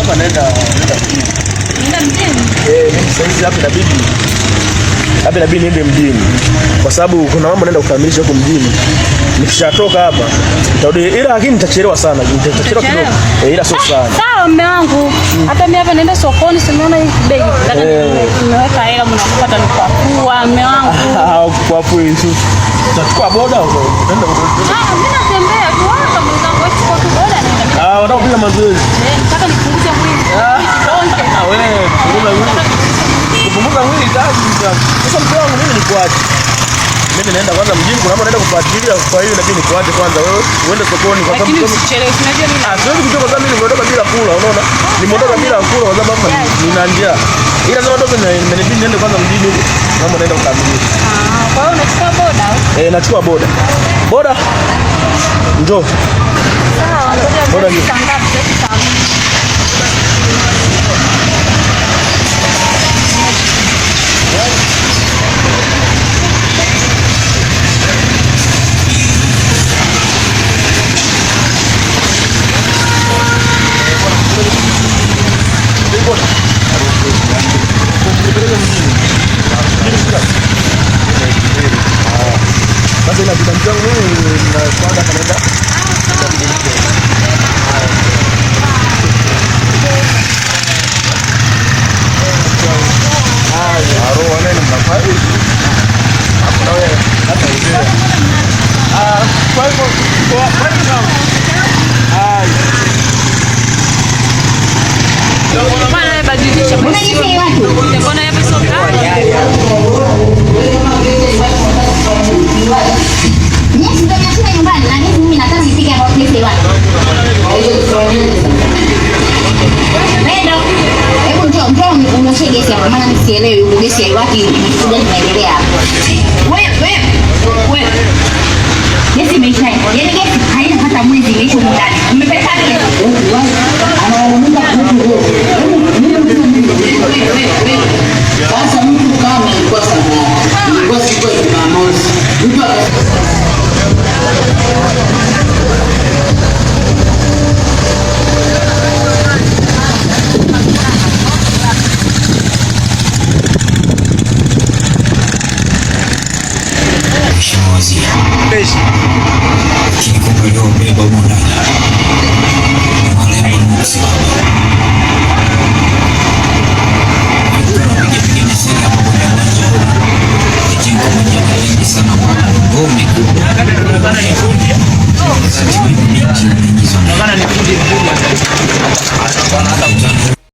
Hapa naenda mjini. Naenda mjini? Eh, mimi sasa hizi hapa inabidi niende mjini. Kwa sababu kuna mambo naenda kukamilisha huko mjini. Nikishatoka hapa nitarudi, ila lakini nitachelewa sana. Nitachelewa kidogo. Eh, ila sio sana. Sawa mume wangu. Hata mimi hapa naenda sokoni, si umeona hii begi. Nataka nimeweka hela mnakupa nitakuwa mume wangu. Ah, kwa hapo hizo. Tutachukua boda au utaenda? Ah, mimi natembea tu hapa mwenzangu, wewe chukua tu boda naenda. Ah, unataka kupiga mazoezi. Eh, nataka nipunguze mwili. Donge. Ah, wewe kupunguza mwili. Kupunguza mwili kazi sana. Sasa mke wangu mimi nikuache. Mimi naenda kwanza mjini, kuna mambo naenda kufuatilia, kwa hiyo inabidi nikuache kwanza wewe uende sokoni kwa sababu Lakini usichelewe, unajua mimi Ah, siwezi kutoka kwa sababu mimi nimeondoka bila kula, unaona? Nimeondoka bila kula kwa sababu hapa nina njaa. Ila sasa ndio imenibidi niende kwanza mjini huko. Mambo naenda kukamilisha. Ah, kwa hiyo unachukua boda au? Eh, nachukua boda. Boda. Njoo. Sawa, ngoja Boda njoo. saa ngapi? Saa mbili. Sasa inabidi mke wangu mimi na kwanza kanaenda. Kwa hivyo kwa hivyo Bwana wewe badilisha basi. Mbona yapo sio kali? Nyesi ndio nashinda nyumbani na gesi mimi nataka nipike hapo gesi wapi? Pendo, hebu njoo njoo unyoshe gesi hapo maana mimi sielewi huko gesi haiwaki kitu gani kinaendelea hapo. Wewe wewe wewe. Gesi imeisha. Yaani gesi haina hata mwezi imeisha huko ndani. Umepeleka wapi gesi? Analalamika kuhusu gesi. Wewe wewe wewe. Sasa mtu kama ilikuwa saa ngapi? Ilikuwa siku ya Jumamosi. Mtu akasema Mheshimiwa Waziri, lakini kumbe uliobeba humo ndani ni malemba nuksi baba. Nilikuwa napiga piga miseli hapa kwenye uwanja huu, ni jengo moja lengi sana, ngome kubwa kati binti unaingizwa ndani.